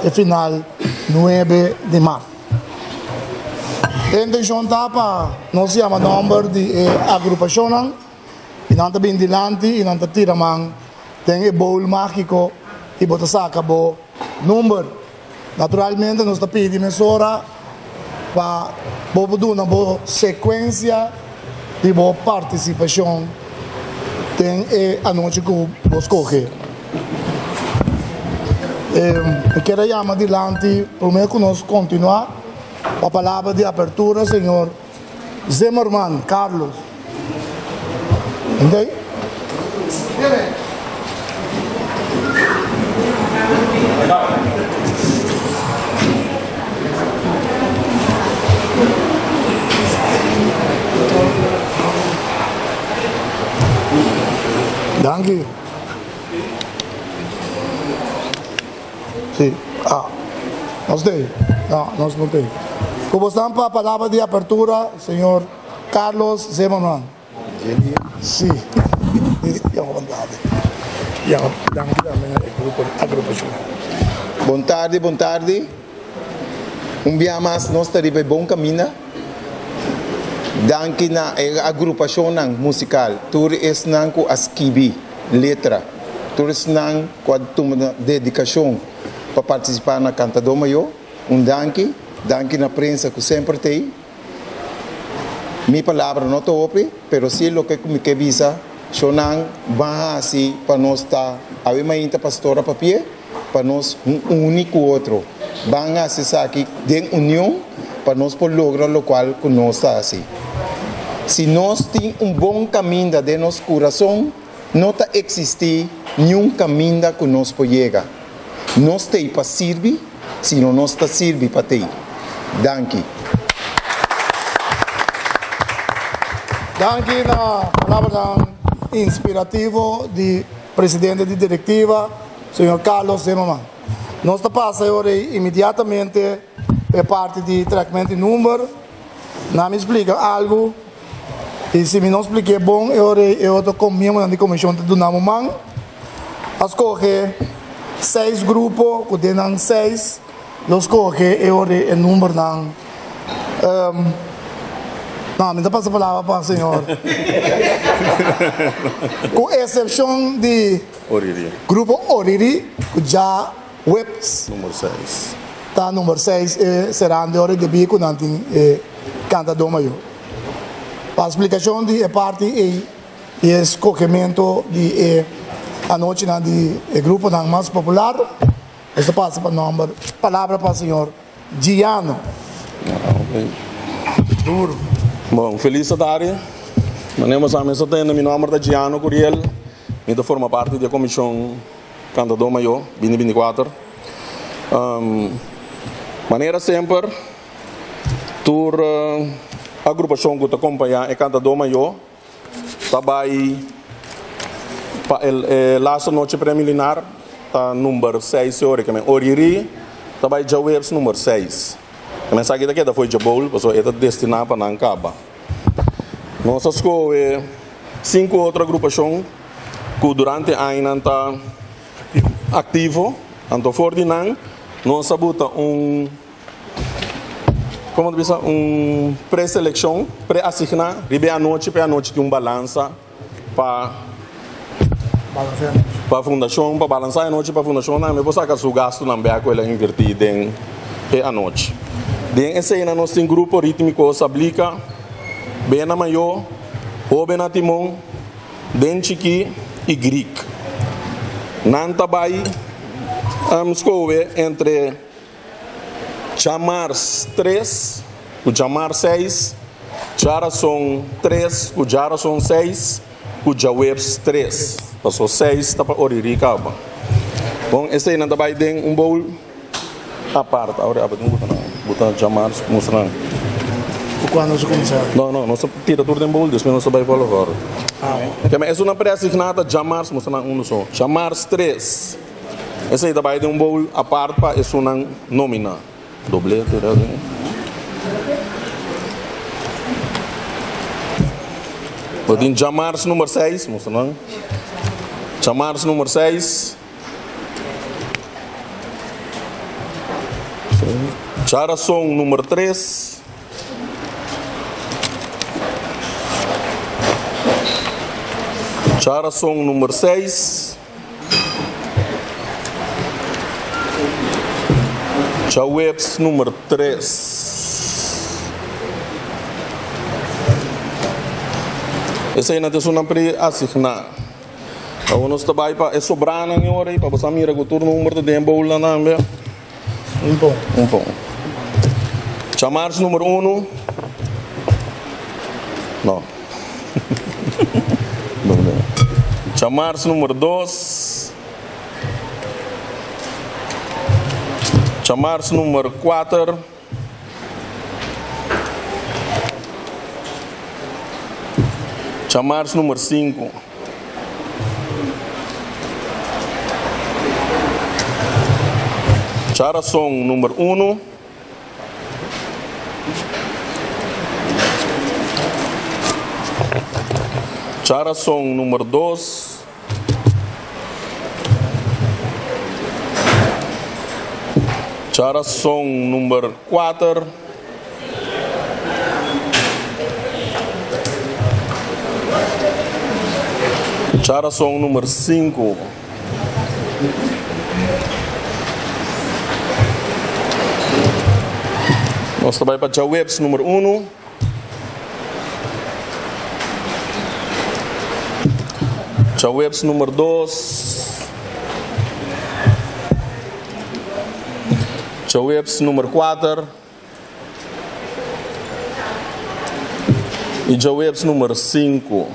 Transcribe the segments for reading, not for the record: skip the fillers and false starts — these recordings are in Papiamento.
E final nuebe di mart. E intencion ta pa nos yama nomber di e agrupacionnan y nan ta bin dilanti y nan ta tira man den e bowl magico y bo ta saca bo number. Naturalmente nos ta pidi mesora pa bo por duna bo secuencia di bo participacion den e anochi cu bo scoge. Mi kier a yama dilanti prome cu nos continua pa palabra di apertura señor Zimmerman Carlos. Entei? Danki. Sí. Ah. Nos tei. No, nos no tei. Ku bosnan pa palabra di apertura, señor Carlos Zimmerman. Sí. Bon tardi, bon tardi. Un bia mas nos ta riba e bon kaminda. Danki na e agrupashonnan musikal, tur esnan ku a skibi letra, tur esnan ku a tuma dedikashon pa partisipá na Kantadó Mayó, un danki. Danki na prensa ku semper t'ei. Mi palabra no ta hopi, pero si loke ku mi ke bisa, shownan ban hasi pa nos ta awe mainta pastor a papia, pa nos un uni ku otro. Ban hasi esaki den union pa nos por logra lokual ku nos ta hasi. Si nos tin un bon kaminda den nos kurason, no ta eksistí niun kaminda ku nos por yega. Nos t'ei pa sirbi, sino nos ta sirbi pa t'ei. Danki. Danki na palabranan inspirativo di presidente di directiva, señor Carlos Zimmerman. Nos ta pasa e ora ei inmediatamente pa e parti di trekment di number. Na mi splika algu y si mi no splik'é bon e ora ei e otro miembronan di comision ta duna mi man. A scoge seis grupo cu den nan seis lo scoge e ora ei e numbernan. No, mi ta pasa palabra pa señor. Cu excepcion di grupo Oriri cu dja Weps ta number seis e seran di ora debí cu nan tin e cantadó mayor. Pa splicacion di e parti ei y e scogemento di e anochinan di e gruponan mas popular, nos ta pasa pa nomber palabra pa señor Giano. Duro. Bon, felis tardi. Manera bo sa mi a tende, mi nomber ta Giano Curiel. Mi ta forma parti di e comision Cantador Mayor binti binti kuater. Manera semper tur agrupacion cu ta acompaña e Cantador Mayor ta bay pa e laatste noche preliminar ta number seis ora ke men oriri ta bay djaweps number seis. E mensaki ta keda fo'i djaboul pasobra e ta destina pa nan kaba. Nos a skohe sinku otro agrupashon ku durante añanan ta aktivo, anto for di nan nos a buta un, komo ta bisa, un preselekshon, preasigná riba e anochi pa e anochi tin un balansa. Pa pa fundashon, pa balansá e anochi pa fundashon tambe por saka su gastunan bek ku el a invertí den e anochi. Den eseinan nos tin Grupo Rítmiko Sablika, Bena Mayó, Hóben na Timon, Den Chikí i Greek. Nan ta bai skohe entre Djamars tres ku djamars seis, djarason tres ku djarason seis ku djaweps tres. Paso seis ta pa oriri kaba. Bon, eseinan ta bai den un bowl apart. Awor abo tin buta nan, buta djamars mustra nan. Ku kua nos a kuminsá? No, no, nos ta tira tur den bowl, despues nos ta bai volg orde. Keme esunnan preasigná ta djamars, mustra nan unu so. Djamars tres. Esei ta bai den un bowl apart pa esunnan nominá. Doblé tira den. Bo tin djamars number seis, mustra nan. Djamars number seis. Djarason number tres. Djarason number seis. Djaweps number tres. Eseinan ta esunnan pre-asigná. Awor nos ta bai pa e sobranan e ora ei pa boso a mira ku tur number ta den boulan tambe. Un pon. Un pon. Djamars number unu. No. Djamars number dos. Djamars number kuater. Djamars number sinku. Djarason number unu. Djarason number dos. Djarason number kuater. Djarason number sinku. Nos ta bai pa djaweps number unu. Djaweps number dos. Djaweps number kuater. I djaweps number sinku.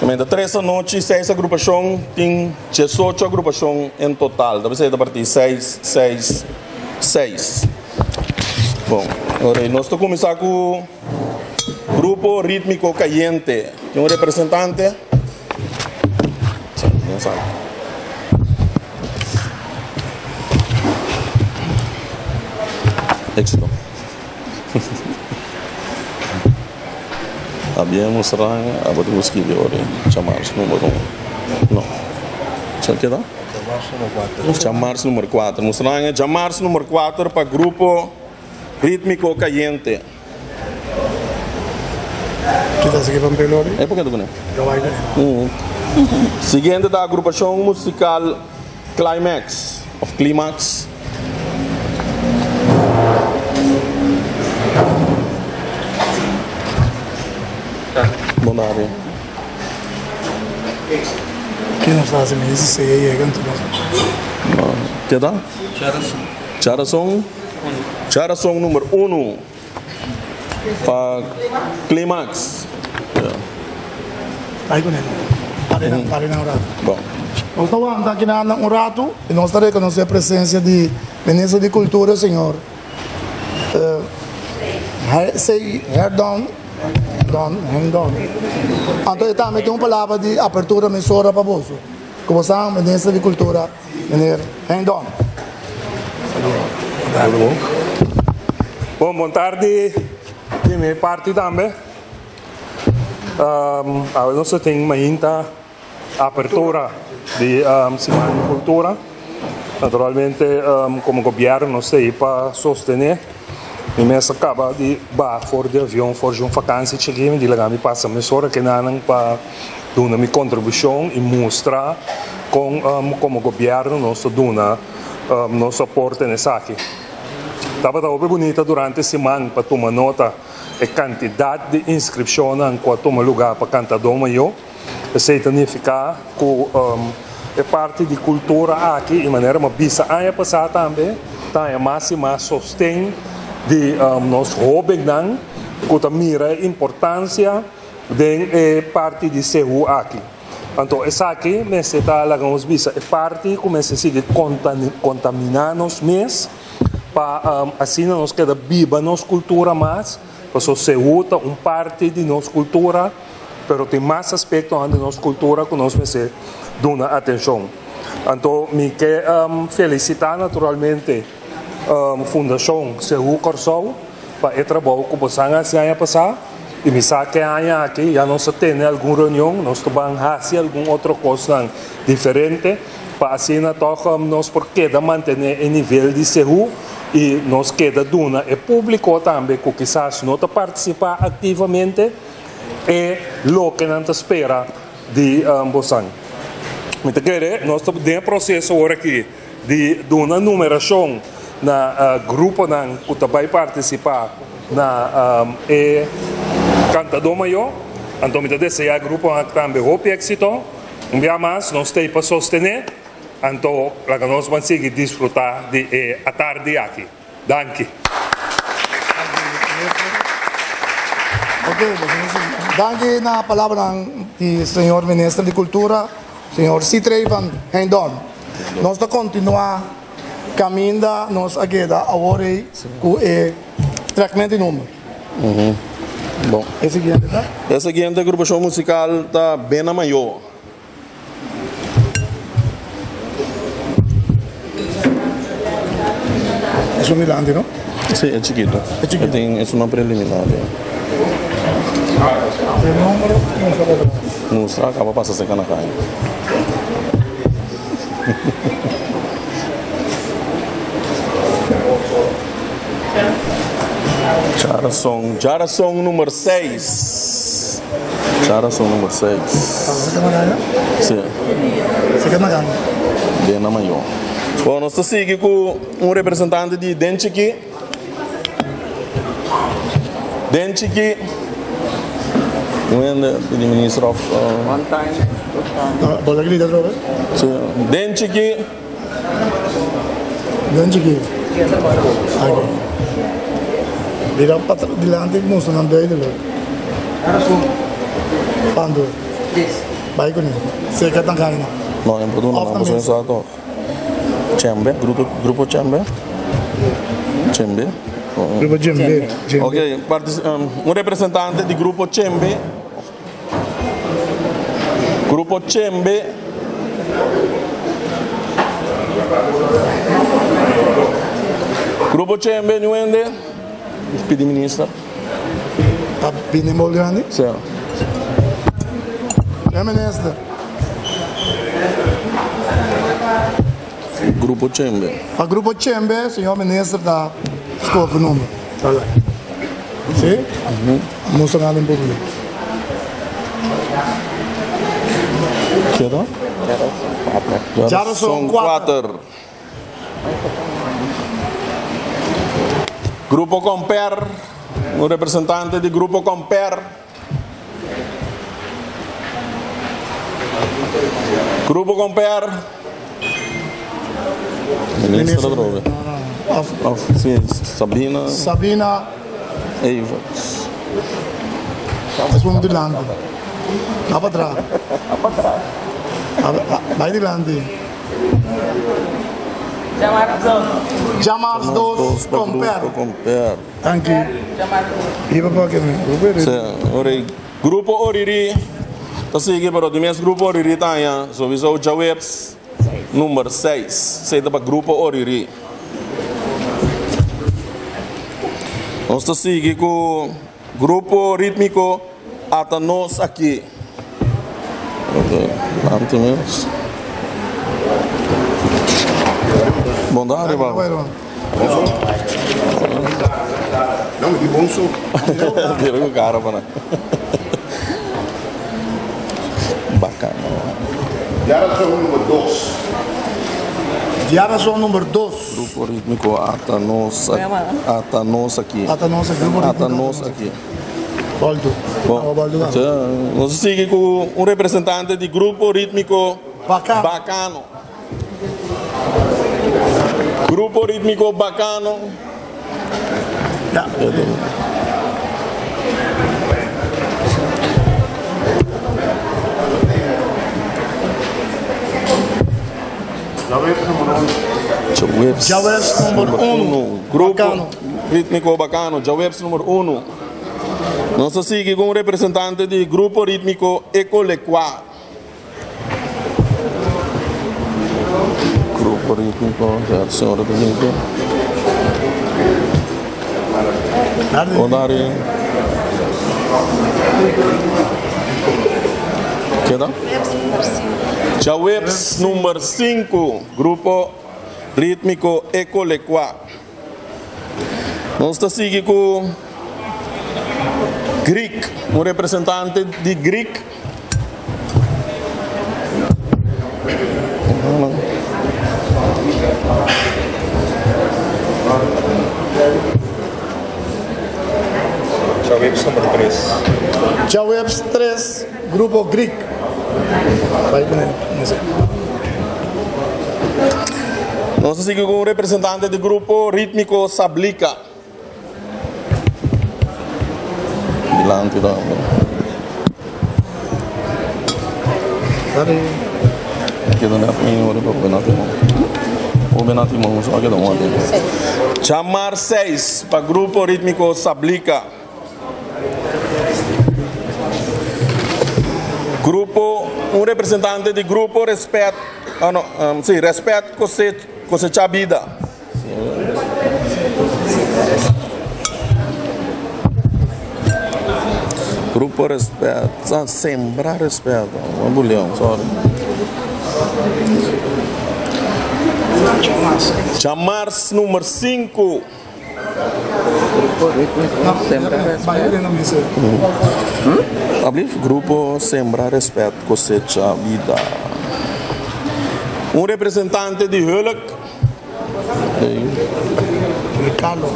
Menta tres anochi, seis agrupashon, tin diesocho agrupashon en total. Ta bisa e ta partí seis, seis, seis. Bon, ora nos ta kuminsá ku Grupo Rítmiko Kayente. Tin un representante? Éxito. Había mostra, abo tin ku skibi ora chamars numero un. No. Sa keda? Chamars numero kuater. Mostra chamars numero kuater pa Grupo Rítmiko Kayente. E por ke ta pone? Siguiente ta agrupashon musikal Climax of Climax. Bon tardi. Ke ta? Charason. Charason number uno. Pa Climax. Ai kuné. Pare pare nan un ratu. Bon. Nos ta wanta aki nan un ratu i nos ta rekonosé presensia di Minister di Kultura señor C. Herdon Don Hendon. Anto e tambe tin un palabra di apertura mesora pa boso. Ku bo sa Minister di Kultura Meneer Hendon. Bon, bon tardi di mi parti tambe. Awe nos ta tin mainta apertura di Siman di Kultura. Naturalmente komo gobièrnu nos ta ei pa sostené. Mi mes a kaba di baha for di avion for di un fakansi chikí. Mi di laga mi pasa mesora kenanan pa duna mi kontribushon i mustra kon komo gobièrnu nos ta duna nos aporte na esaki. Tabata hopi bunita durante siman pa tuma nota e kantidat di inskripshonnan ku a tuma lugá pa Kantadó Mayó. Esei ta nifiká ku e parti di kultura aki i manera mi a bisa aña pasá tambe ta haña mas i mas sosten di nos hóbennan ku ta mira e importansia den e parti di Sehu aki. Anto esaki mester ta laga nos bisa e parti ku mester sigui kontaminá nos mes pa asina nos keda biba nos kultura mas, pasobra Sehu ta un parti di nos kultura pero tin mas aspektonan di nos kultura ku nos mester duna atenshon. Anto mi ke felisitá naturalmente Fundashon Sehu Kòrsou pa e trabou ku boso a hasi aña pasá. I mi sa ku e aña aki ya nos a tene algun reunion, nos ta ban hasi algun otro kosnan diferente pa asina tòg nos por keda mantené e nivel di sehu i nos keda duna e públiko tambe ku kisas no ta partisipá aktivamente e loke nan ta spera di bosan. Mi ta kere nos ta den e proseso ora aki di duna numerashon na gruponan ku ta bai partisipá na e Kantadó Mayó. Anto mi ta deseá gruponan aki tambe hopi éksito. Un bia mas nos ta ei pa sostené, anto laga nos ban sigui disfrutá di e atardi aki. Danki. Danki na palabranan di señor Minister di Cultura, señor Sithree van Heydoorn. Nos ta continua caminda nos a keda awor ei cu e trekment di number. Bon. E siguiente ta? E siguiente agrupacion musical ta Bena Mayor. Es un dilanti, no? Sí, e chikito. E chikito. E tin es una preliminar. E numero mustra pa atrás. Mustra acaba pasa seca na calle. Djarason, djarason numero 6. Djarason numero 6. Sí. Den na mayor. Bon, nos ta sigui ku un representante di Den Chikí. Den Chikí. Un hende di minister of. One time, two time. Bo ta grita atrobe? Sí. Den Chikí. Den chikí. Aki. Bira pa dilanti mustra nan duidelijk. Pandu. Bai kuné. Seka tan kaina. No, en por duna Of nan na boso mesa. sa toch. Chembe, grupo grupo Chembe. Chembe. Grupo Djembe. Djembe. Ok, partic un representante di grupo Chembe. Grupo Chembe. Grupo Chembe, niun hende? Pidi minister. Ta bini mol grandi? Sí. Señor minister. Grupo Chembe. Pa Grupo Chembe, señor minister ta scoge number. Sí? Mustra nan den publico. Ke ta? Djarason kuater. Grupo Comper, un representante di Grupo Comper. Grupo Comper. Minister atrobe. Of, si, Sabina. Sabina. Evers. Es un dilanti. Va pa atrás. Bai dilanti. Djamars dos, Comper. Grupo Comper. Danki. Riba pa ke mi. Grupo Oriri. Sí, ora Grupo Oriri ta sigui pero di mes Grupo Oriri ta haña sowieso djaweps number seis. Esei ta pa Grupo Oriri. Nos ta sigui ku Grupo Ritmiko Ata Nos Aki. Ok, lanti mes. Bon tardi, papa. No, di bon so. Bira ku kara pa nan. Bacano. Diarason number dos. Diarason number dos. Grupo Ritmiko Ata Nos Ata Nos Aki. Ata Nos Aki. Grupo Ata Ritmiko Nos Aki. Boldo. Bon, Awa boldo gana. nos a sigui ku un representante di Grupo Ritmiko Bacano. Bacano. Grupo Ritmiko Bacano. Ya. Djaweps Djaweps number uno. Grupo Bacano. Ritmiko Bacano, djaweps number uno. Nos ta sigui ku un representante di Grupo Ritmiko Ekolekua. Grupo Ritmiko, ya señora ta limpia. Bon tardi. Keda? Djaweps number 5, Grupo Rítmiko Ekolekua. Nos ta sigui ku Greek, un representante di Greek. Djaweps number 3. Djaweps 3, Grupo Greek. Bai ku ne. Nos ta sigui ku un representante di Grupo Ritmiko Sablika. Dilanti tambe. Keda net un ora pa bena timon. O bena timon so a keda un ora. Chamar 6 pa Grupo Ritmiko Sablika. Grupo, un representante di Grupo Respet, ah no, um, sí, Respet Cosecha Bida. Grupo Respet, ah, Sembra Respet, un buleon, sorry. Chamars nummer 5. Grupo Sembra Respet Cosecha Vida. Un representante di Hulk. Ricardo.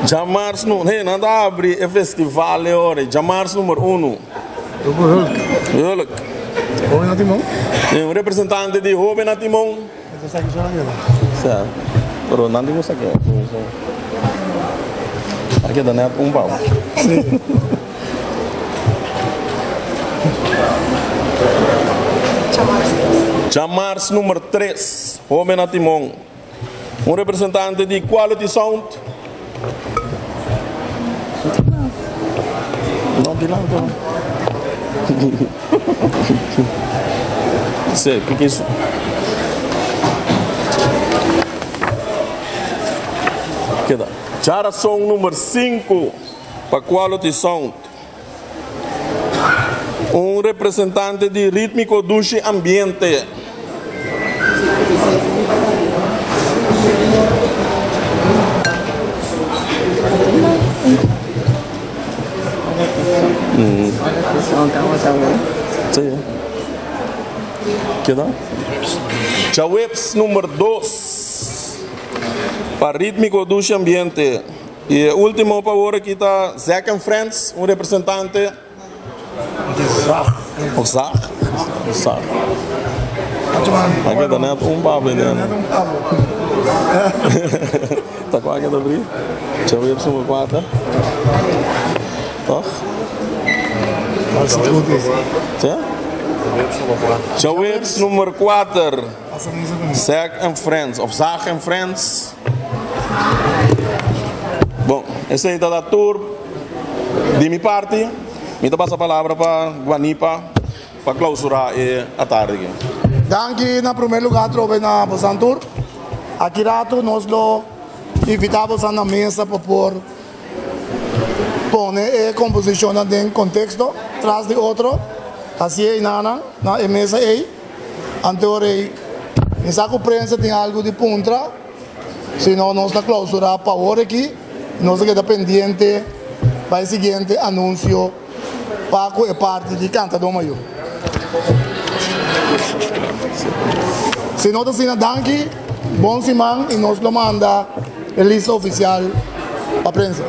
Djamars nu, hey, nan ta abri e festival e ora, djamars numero uno. Grupo Hulk. Hulk. Hoben na Timon. Sí, un representante di Hoben na Timon. Sa, pero nan tin ku sake. A keda net un pau. Sí. Djamars numero 3, Hoben na Timon. Un representante di Quality Sound. No, dilanti no. Sí, kiko is? Keda. Djarason number 5 pa Quality Sound. Un representante di Ritmico Dushi Ambiente. Djaweps number dos pa Ritmico Dushi Ambiente. Y e ultimo pa awor aki ta Zack and Friends, un representante. Di Zag. Of Zag? Zag. A keda net un pablo den. Net un pablo. Ta kua keda bri? Djaweps nummer 4. Toch? Sí? Djaweps nummer 4. Zack and Friends of Zag and Friends. Bon, esei ta da tur di mi parti. Mi ta pasa palabra pa Guanipa pa clausura e atardi aki. Danki na primer lugar atrobe na bosan tur. Aki rato nos lo invita bosan na mesa pa por pone e composicionnan den contexto tras di otro. Haci einanan na e mesa ei. Anto rei, mi sa ku prensa tin algu di puntra, si no nos ta klausurá pa awor aki, nos ta keda pendiente pa e siguiente anunsio pa ku e parti di Kantadó Mayó. Si no ta asina, danki, bon siman i nos lo manda e lista ofisial pa prensa.